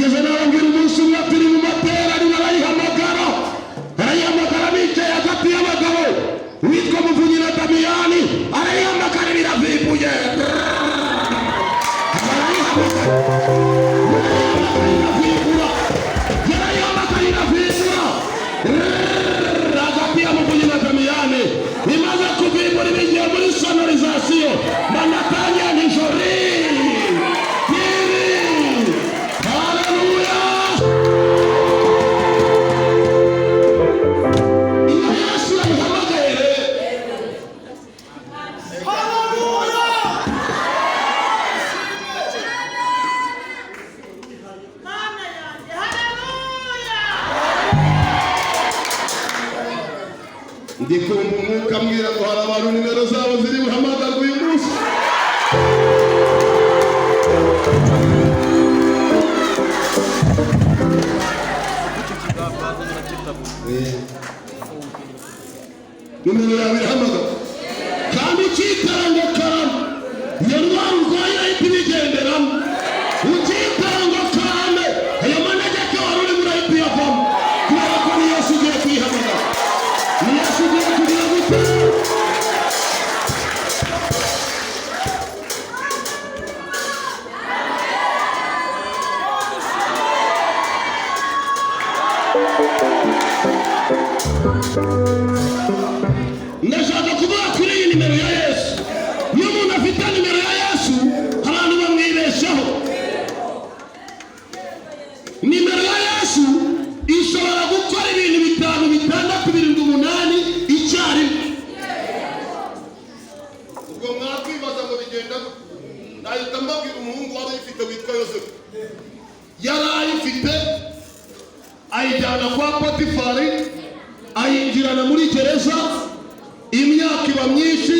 Ngeze nababwira, umunsi umwe turi mu materaniro, arayihamagara, arayihamagara bicaye hagati y'abagabo. Witwa Muvunyi na Damiyani arayihamagara, biravibuye, arayihamagara, iravibura, yarayihamagara, iravibura hagati ya Muvunyi na Damiyani. Imaze kuvibura, ibigiye muri sonorisation. Banatangira nijori tiri. Haleluya! Iyo Yesu yayihamagaye rero, Mana yanjye, haleluya! Ndi kumva umwuka ambwira ngo hari abantu nimero zabo ziri buhamagarwe uyu munsi. Nimero yawe irahamagara kandi ukitara ngo karame, iyo ndwara urwaye irahita ibigenderamo. Ukitara ngo karame, ayo manegeka wari urimo urahita uyavamo, kubera ko ni Yesu ugiye kuyihamagara, ni Yesu ugiye kugira gute. Ndashaka kuvuga kuri iyi nimero ya Yesu. Iyo umuntu afite nimero ya Yesu, abantu bamwibeshaho. Nimero ya Yesu ishobora gukora ibintu bitanu, bitandatu, birindwi, umunani icyarimwe. Ubwo mwakwibaza ngo bigenda gute? Nahita mbabwira umuhungu wari uyifite witwa Yosefu. Yari ayifite, ayijyana kwa Potifari, ayinjirana muri gereza, imyaka iba myinshi.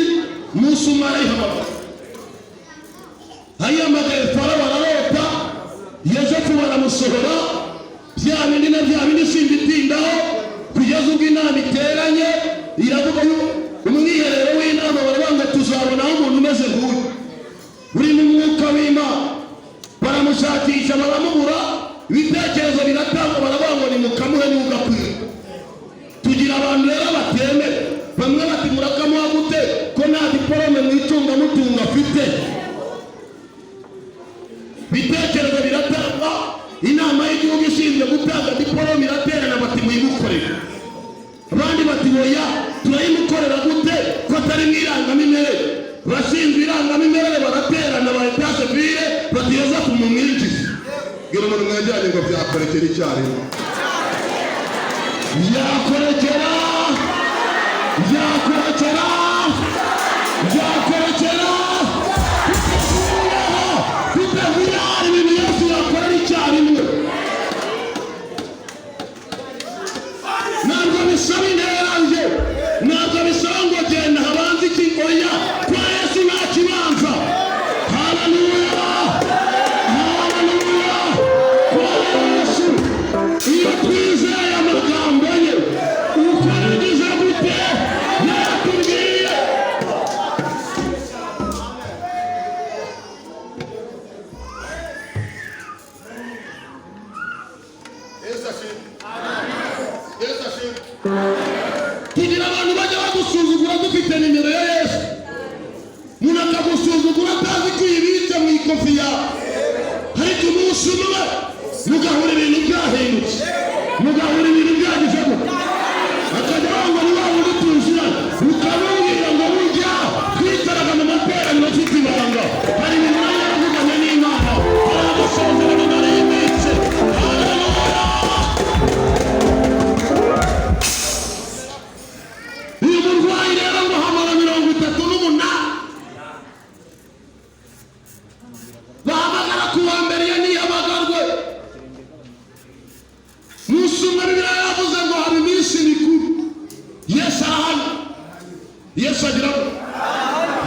Umunsi umwe arayihamagara. Ayihamagaye, Farawo ararota, Yosefu baramusohora, bya bindi na bya bindi simbitindaho. Kugeza ubwo inama iteranye, iravuga, umwiherero w'inama, baravuga ngo tuzabonaho umuntu umeze nk'uyu uri mu mwuka w'Imana. Baramushakisha, baramubura. Ibitekerezo biratangwa, baravuga ngo nimukamuhe, niwe ugakwiye. Tugira abantu rero batemera. Bamwe bati: "Murakamuha gute ko nta diporome mu icungamutungo afite?" Ibitekerezo biratangwa, inama y'igihugu ishinzwe gutanga diporome iraterana, bati: "Muyimukorere." Abandi bati: "Oya, turayimukorera gute ko atari mu irangamimerere?" Abashinzwe irangamimerere baraterana, ba état civil, bati: "Yozefu mumwinjize." Bwira umuntu mwegeranye ngo byakorekera icyarimwe, byakorekera, byakorekera, byakorekera. Tutavuye hari ibintu Yesu yakorera icyarimwe. Ntabwo bisaba intera nje, ntabwo bisaba ngo genda habanza iki. Oya, kwa Yesu nta kibanza. Haleluya, haleluya! Kwa Yesu, iyo twizeye amagambo ye, uko yagize gute, yatubwiye. Yesu ashimwe, Yesu ashimwe! Tugira abantu bajya bagusuzugura dufite nimero ya Yesu. Umuntu akagusuzugura atazi ko uyibitse mu ikofi yawe, ariko umunsi umwe mugahura ibintu byahindutse, mugahura ibintu byagize gute, akajya ngo ni wa wundi tuziranye, ukamubwira ngo burya twicaraga mu materaniro mfite ibanga, hari ibintu nari naravuganye n'Imana, hari amasezerano nari iminsi. Haleluya! Uyu murwayi rero ngo hamara 38, bahamagara ku wa mbere, iyo ntihamagarwe. Umunsi umwe, Bibiliya yavuze ngo haba iminsi mikuru, Yesu arahanyura. Yesu agira gute?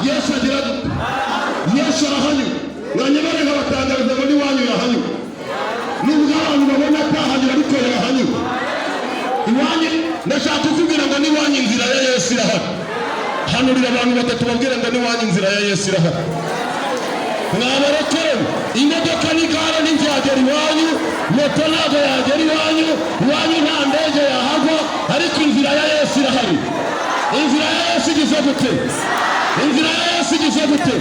Yesu agira gute? Yesu arahanyura. Mwanyemere nkabatangariza ngo n'iwanyu yahanyura, nubwo abantu babona atahanyura, ariko yahanyura iwanyu. Ndashaka kukubwira ngo n'iwanyu inzira ya Yesu irahari. Hanurira abantu batatu, babwira ngo n'iwanyu inzira ya Yesu irahari. Mwabarokorewe, imodoka n'igare ntibyagera iwanyu. Moto ntabwo yagera iwanyu, iwanyu nta ndege yahagwa, ariko inzira ya Yesu irahari. Inzira ya Yesu igize gute? Inzira ya Yesu igize gute?